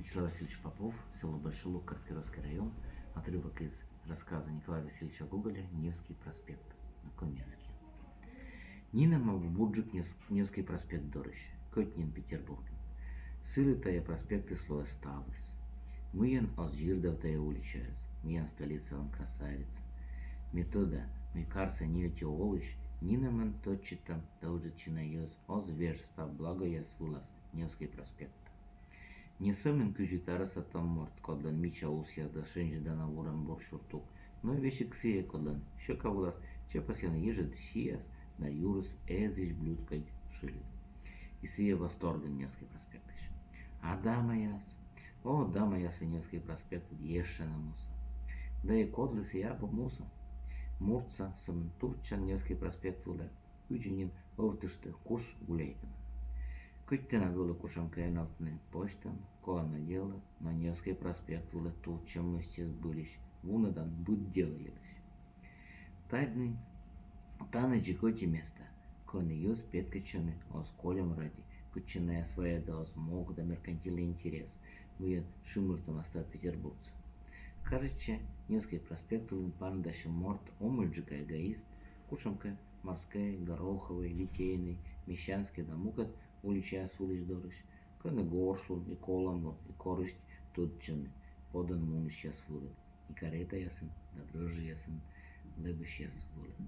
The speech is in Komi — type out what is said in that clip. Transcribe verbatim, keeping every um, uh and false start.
Вячеслав Васильевич Попов, село Большой Луг, Карткеровский район. Отрывок из рассказа Николая Васильевича Гоголя «Невский проспект» на коми языке. Нинӧм абу бурджык Невс-, Невский проспект дорысь, кӧть нин Петербургын. Сылы тайӧ проспектыс лоӧ ставыс. Мыйӧн оз дзирдав тайӧ уличаӧс, миян столицалӧн красавица. Ме тӧда, мый карса ни ӧти олысь нинӧмӧн тӧдчытӧм да ыджыдчина йӧз оз веж став благӧяс вылас Невский проспект. Не сӧмын кызьыд арӧсатӧм морт, кодлӧн мича усъяс да шензьӧдана вурӧм бур сюртук, но весиг сійӧ, кодлӧн сьӧка вылас чепасйӧны ежыд сиас да юрыс эзысь блюдкодь шыльыд. И сійӧ восторгӧн Невский проспектысь. А дамаяс? О, дамаяслы Невский проспектыд ещӧ на муса. Да и кодлы сійӧ абу муса? Муртса сӧмын турчан Невский проспект вылӧ, кыдзи нин ӧвтыштӧ куш гуляйтӧмӧн. Кӧть тэнад вӧлі кутшӧмкӧ эновтны позьтӧм, колана делӧ, но Невский проспект вылӧ турчӧм мысти збыльысь вунӧдан быд делӧ йылысь. Тані, тані дзик ӧти места, кӧні йӧз петкӧдчӧны оз кольӧм ради, кытчӧ найӧс вайӧдӧ оз мог да меркантильнӧй интерес, мыйӧн шымыртӧма став петербургсӧ. Кажитчӧ, Невский проспект вылын паныдасьӧм морт омӧльджыка эгоист, кутшӧмкӧ Морскӧй, Гороховӧй, Литейнӧй, Мещанскӧй да мукӧд уличаяс вылысь дорысь, кӧні горшлун и коланлун и корысть тӧдчӧны подӧн мунысьяс вылын и каретаясын да дрӧжджиясын лэбысьяс вылын.